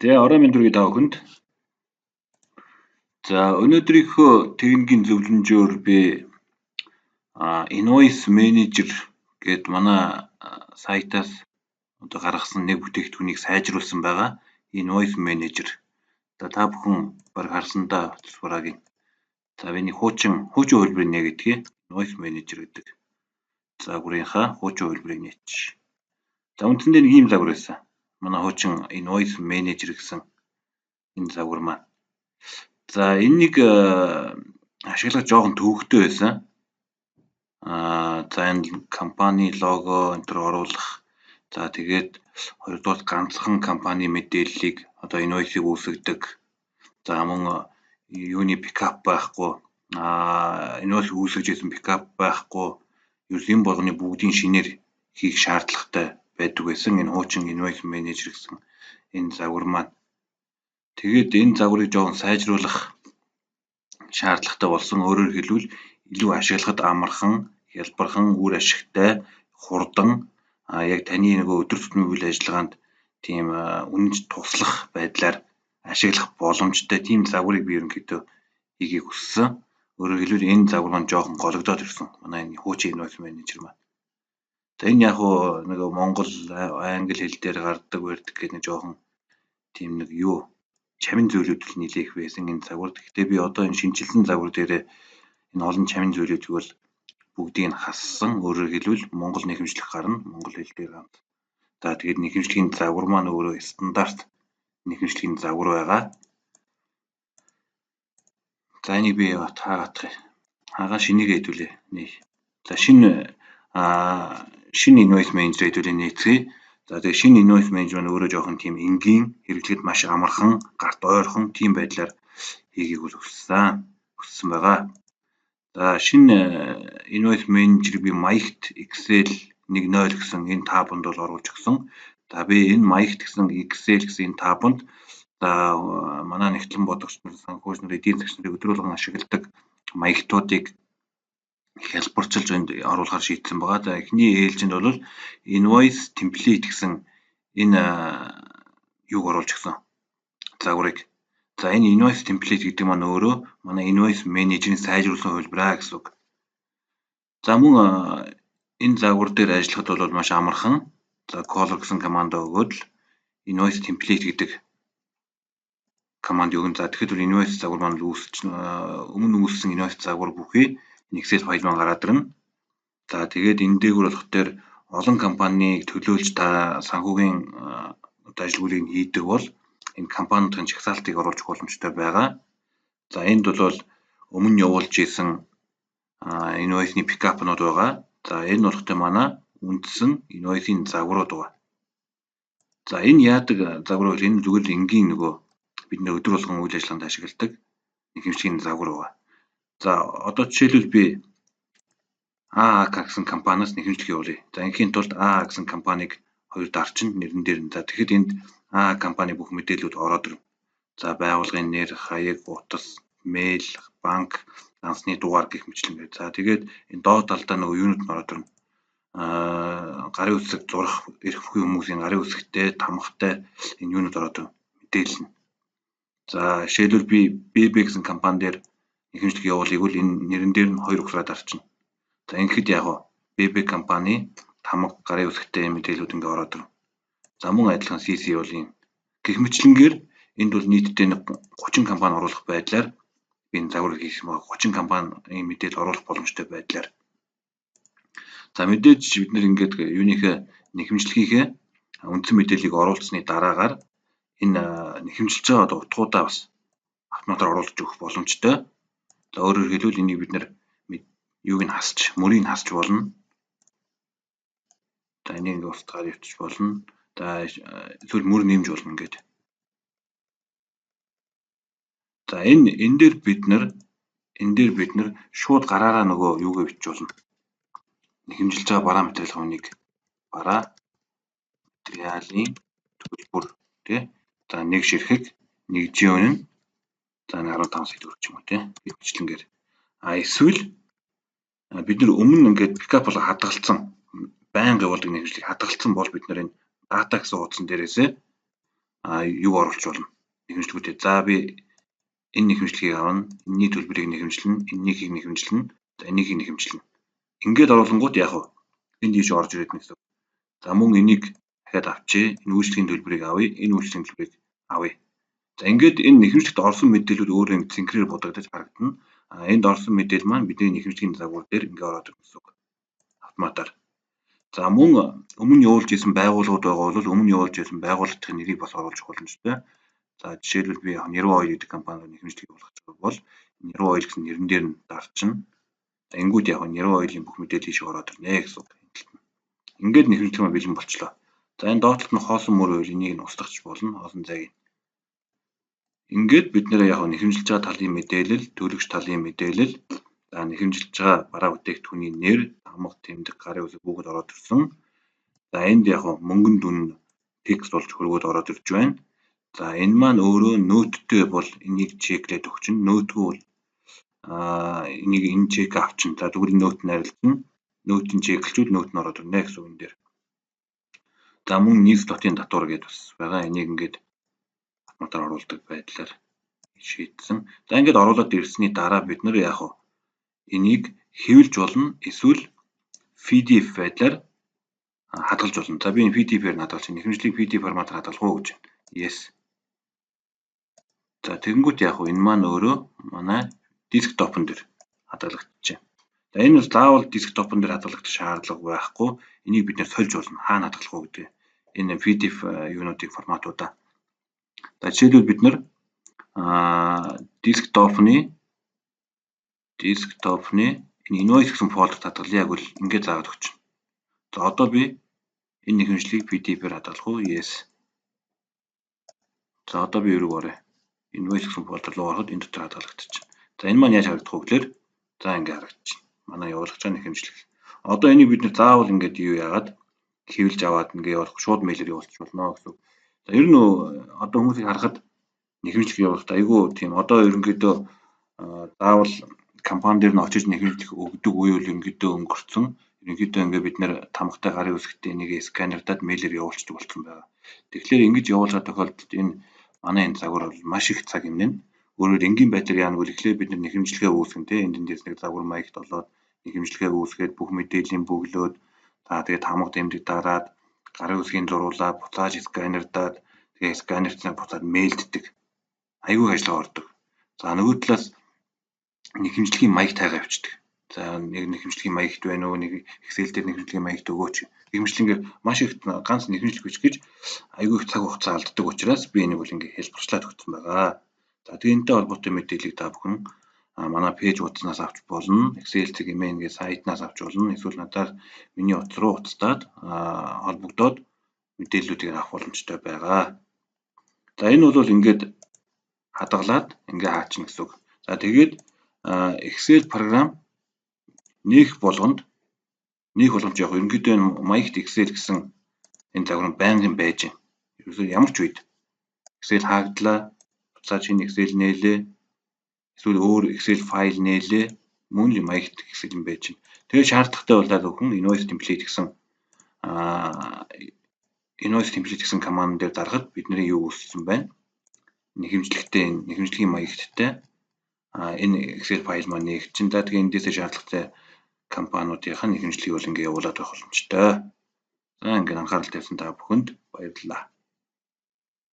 За, орой мэнд хүргэе та бүхэнд. За, өнөөдрийнхөө техникийн зөвлөмжөөр би Invoice Manager гээд манай сайтаас одоо гаргасан нэг бүтээгдэхүүнийг сайжруулсан байгаа. Invoice Manager. За, та бүхэн баг харсандаа бараг. За, би нэг хуучин хуучин хувилбарыг нэ гэдгийг, Invoice Manager гэдэг загварынхаа хуучин хувилбарыг нээч. За, үндсэндээ нэг ийм загвар байсан. Манай хуучин Invoice Manager гэсэн энэ загвар маань. За, энэнийг ашиглах жоохон төвөгтэй байсан. За, энэ компани лого энэ төр оруулах. За, тэгээд хоёрдугаар ганцхан компани мэдээллийг, одоо invoice-ыг үүсгэдэг. За, мөн юуны backup байхгүй. Invoice үүсгэж ирсэн backup байхгүй. Ерөөс энэ болгоны бүгдийн шинээр хийх шаардлагатай байдаг байсан. Энэ хуучин Invoice Manager гэсэн энэ загвар маань. Тэгээд энэ загварыг жоохон сайжруулах шаардлагатай болсон. Өөрөөр хэлбэл, илүү ашиглахад амархан, хялбархан, үр ашигтай, хурдан, яг таны нөгөө өдөр тутмын үйл ажиллагаанд тийм үнэнч туслах байдлаар ашиглах боломжтой тийм загварыг би ерөнхийдөө хийхийг хүссэн. Өөрөөр хэлбэл, энэ загвар маань жоохон гологдоод ирсэн. Манай энэ хуучин Invoice Manager маань. За, энэ яг уу нөгөө монгол, англи хэл дээр гардаг барьдаг гэх нэг жоохон тийм нэг юу чамин зүйлүүд л нэлээх байсан энэ загвар. Гэхдээ би одоо энэ шинэчилсэн загвар дээрээ энэ олон чамин зүйлүүдийг бол бүгдийг нь хассан. Өөрөөр хэлбэл, монгол нэхэмжлэх гарна, монгол хэл дээр ганц. За, тэгээд нэхэмжлэгийн загвар маань өөрөө стандарт нэхэмжлэгийн загвар байгаа. За, энийг би таагаадах юм. Хагаа шинийгээ хэдүүлээ. Нээ. За, шинэ Invoice Manager хэдүүлээ нээцгээе. За, тэгээ шинэ Invoice Manager маань өөрөө жоохон тийм энгийн, хэрэглэхэд маш амархан, гарт ойрхон тийм байдлаар хийхийг бол хүссэн. Хүссэн байгаа. За, шинэ Invoice Manager би маягт Excel 1.0 гэсэн энэ tab-анд бол оруулж өгсөн. За, би энэ маягт гэсэн Excel гэсэн энэ tab-анд, за, манай нягтлан бодогч нар, санхүүч нар, эдийн засгч нарыг өдөр болгон ашигладаг маягтуудыг хялбарчилж энд оруулахар шийдсэн байгаа. За, эхний ээлжинд бол invoice template гэсэн энэ юуг оруулж өгсөн загварыг. За, энэ invoice template гэдэг маань өөрөө манай Invoice Manager-ийн сайжруулсан хувилбараа гэсэн үг. За, мөн энэ загвар дээр ажиллахад бол маш амархан. За, color гэсэн команд өгөөд л invoice template гэдэг команд өгнө. За, тэгэхэд бол invoice загвар маань үүсч, өмнө үүссэн invoice загвар бүхий Excel файл маань гараад ирнэ. За, тэгээд энэ дээгүүр болох дээр олон компанийг төлөөлж та санхүүгийн одоо ажилгүйдийг хийдэг бол энэ компаниудын жагсаалтыг оруулж өгөх боломжтой байгаа. За, энд бол өмнө явуулж исэн invoice-ны backup-нууд байгаа. За, энэ болохтой манай үндсэн invoice-ийн загварууд байгаа. За, энэ яадаг загвар вэ? Энэ зүгээр л энгийн нөгөө бид нэр өдөр болгон үйл ажиллагаанд ашигладаг нэхэмжлэгийн загвар байгаа. За, одоо жишээлбэл, би ААК гэсэн компаниас нэхэмжлэг явуулъя. За, ингийн тулд АА гэсэн компанийг хоёр дарчин нэрэн дээр нь. За, тэгэхэд энд АА компани бүх мэдээллүүд ороод ирнэ. За, байгууллагын нэр, хаяг, утас, мэйл, банк дансны дугаар гэх мэтчилэнгээр. За, тэгээд энэ доод талдаа нөгөө юунууд нь ороод ирнэ. Гарын үсэг зурах эрх бүхий хүмүүсийн гарын үсэгтэй, тамгатай энэ юунууд ороод ирнэ. Мэдээлэл нь. За, жишээлбэл, би BB гэсэн компани дээр нэхэмжлэг явуулъя гэвэл энэ нэрэн дээр нь хоёр угсраа дарчна. За, ингэхэд яг BB компани тамга, гарын үсэгтэй мэдээллүүд ингээ ороод ирнэ. За, мөн адилхан CC бол ийм гэх мэтчилэнгээр энд бол нийтдээ нэг 30 компани оруулах байдлаар би энэ загвар хийсэн байгаа. 30 компанийн мэдээлэл оруулах боломжтой байдлаар. За, мэдээж бид нэр ингээд юуныхээ, нэхэмжлэгийнхээ үндсэн мэдээллийг оруулсны дараагаар энэ нэхэмжилж байгаа одоо утгуудаа бас автоматар оруулж өгөх боломжтой. За, өөрөөр хэлбэл, энийг бид нэр юуг нь хасч, мөрийг хасч болно. За, энийг ингээд устгаар явчих болно. За, эсвэл мөр нэмж болно ингээд. За, энэ дээр бид нэр шууд гараараа нөгөө юугээ бичиж болно. Нэхэмжилж байгаа бараа материалын үнийг, бараа материалын төлбөр, тий. За, нэг ширхэг нэгжийн үнэ нь, за, 15 сая төгрөг ч юм уу, тий. Хэмжлэнгээр. А эсвэл бид нэр өмнө ингээд backup бол хадгалсан, байнга явуулдаг нэхэмжлийг хадгалсан бол бид нар энэ data гэсэн хуудсан дээрээсээ юу оруулж болно. Нэхэмжлэгүүдээ. За би энэ нэхэмжлэгийг авна, энэний төлбөрийг нэхэмжлэнэ, энэнийхийг нэхэмжлэнэ, за энэнийг нэхэмжлэнэ. Ингээд оруулангууд яах вэ? Энд ийш орж ирээд гэсэн. За мөн энийг дахиад авчээ. Энэ үйлчлэгийн төлбөрийг авъя, энэ үйлчлэгийн төлбөрийг авъя. За ингээд энэ нэхэмжлэгт орсон мэдээлүүд өөрөө ингэ цэнхрээр будагдаж харагдана. А энд орсон мэдээлэл маань бидний нэхэмжлэгийн загвар дээр ингээ ороод ирнэ гэсэн үг. Автоматар. За мөн өмнө явуулж исэн байгууллагууд байгаа бол өмнө явуулж исэн байгууллагын нэрийг бас оруулах боломжтой. За жишээлбэл би Nero Oil гэдэг компани руу нэхэмжлэг явуулах гэж байгаа бол Nero Oil гэсэн нэрэн дээр нь дарчна. За ингүүд яг Nero Oil-ийн бүх мэдээлэл ийш ороод ирнэ гэсэн үг. Ингээд нэхэмжлэг маань бэлэн болчлоо. За энэ доод талд нь хоосон мөр байвал энийг нь устгах болно, хоосон зайг. Ингээд бид нэр яг нэхэмжилж байгаа талын мэдээлэл, төлөгч талын мэдээлэл, за нэхэмжилж байгаа бараа бүтээгдэхүүний нэр, тамга, тэмдэг, гарын үсэг бүгд ороод ирсэн. За энд яг мөнгөн дүн текст болж хөргөөд ороод ирж байна. За энэ маань өөрөө нөттэй бол энийг чеклээд өгчин, нөтгүй бол энийг энэ чек авчин. За тэгвэл нөт найрлагдана. Нөтийн чеклжүүл нөт нь ороод ирнэ гэсэн үг энэ дээр. За мөн нийслэл хотын татвар гэдээ бас байгаа. Энийг ингээд автоматар оруулдаг байдлаар шийдсэн. За ингээд оруулаад ирсний дараа бид нар яах вэ? Энийг хэвлж болно, эсвэл PDF байдлаар хадгалж болно. За би энэ PDF-ээр нь хадгалж, нэхэмжлийг PDF форматаар хадгалах уу гэж байна. Yes. За тэгэнгүүт яах вэ? Энэ маань өөрөө манай десктопон дээр хадгалагдчихжээ. За энэ бол заавал десктопон дээр хадгалагдах шаардлага байхгүй. Энийг бид нэр сольж болно. Хаана хадгалах уу гэдэг. Энэ PDF юунуудыг форматуудаа. За жишээлбэл бид нар десктопны энэ invoice гэсэн фолдерт хадгалъя гэвэл ингээд заагаад өгчнө. За одоо би энэ нэхэмжлэгийг PDF-ээр хадгалах уу? Yes. За одоо би өрөг орё. Invoice гэсэн фолдер руу ороход энэ дотор хадгалагдчихна. За энэ маань яаж харагдах вэ гэхээр за ингээд харагдчихна. Манай явуулах гэж байгаа нэхэмжлэг. Одоо энийг бид нэр заавал ингээд юу яагаад хэвлж аваад ингээд явуулах, шууд мэйлээр явуулчих болно гэсэн. За ер нь одоо хүмүүсийг харахад нэхэмжлэг явуулахад айгүй тийм одоо ерөнхийдөө заавал компани дээр нь очиж нэхэмжлэг өгдөг үе үл ерөнхийдөө өнгөрцөн. Ерөнхийдөө ингээд бид нэр тамгатай гарын үсгтээ энийг сканердаад мэйлээр явуулчихдаг болсон байгаа. Тэгэхээр ингэж явуулах тохиолдолд энэ манай энэ загвар бол маш их цаг хэмнэнэ. Өөрөөр энгийн байдлаар яана гэвэл эхлээд бид нар нэхэмжлэгээ үүсгэн тэ энд эндээс нэг загвар маягт олоод нэхэмжлэгээ үүсгээд бүх мэдээллийн бөглөөд за тэгээд тамга тэмдэг дараад гарын үсгийг зуруулаад буцааж сканердаад тэгээд сканерцнаа буцаад мэйлддэг. Айгүй ажиллагаа ордог. За нөгөө талаас нэхэмжлэгийн маягт хайгаа явчихдаг. За нэг нэхэмжлэгийн маягт байна уу, нэг Excel дээр нэхэмжлэгийн маягт өгөөч. Нэхэмжлэнгээр маш их ганц нэхэмжлэх биш гэж айгүй их цаг хугацаа алддаг учраас би энийг бол ингээ хэлбэрчлээд өгсөн байгаа. За тэгээ энэтэй холбоотой мэдээллийг та бүхэн манай пэйж хуудаснаас авч болно. Excel.mn гэдэг сайтнаас авч болно. Эсвэл надаар миний утас руу утастаад холбогдоод мэдээллүүдийг авах боломжтой байгаа. За энэ бол ингээд хадгалаад ингээ хаачна гэсэн үг. За тэгээд Excel програм нээх болгонд нээх боломж яг ерөнхийдөө маягт Excel гэсэн энэ загвар нь байнгын байж байна. Ерөөсөө ямар ч үед Excel хаагдлаа, буцаад шинэ Excel нээлээ, эсвэл өөр Excel файл нээлээ, мөн л маягт Excel юм байж байна. Тэгээд шаардлагатай бол та бүхэн invoice template гэсэн invoice template гэсэн команд дээр дарахад бидний юу үүссэн байна? Нэхэмжлэгтэй нэхэмжлэгийн маягттай энэ Excel файл маань нээгдсэн. За тэгээ эндээсээ шаардлагатай компаниудынх нь нэхэмжлэгийг бол ингээ явуулаад байх боломжтой. За ингээд анхаарал тавьсан та бүхэнд баярлалаа.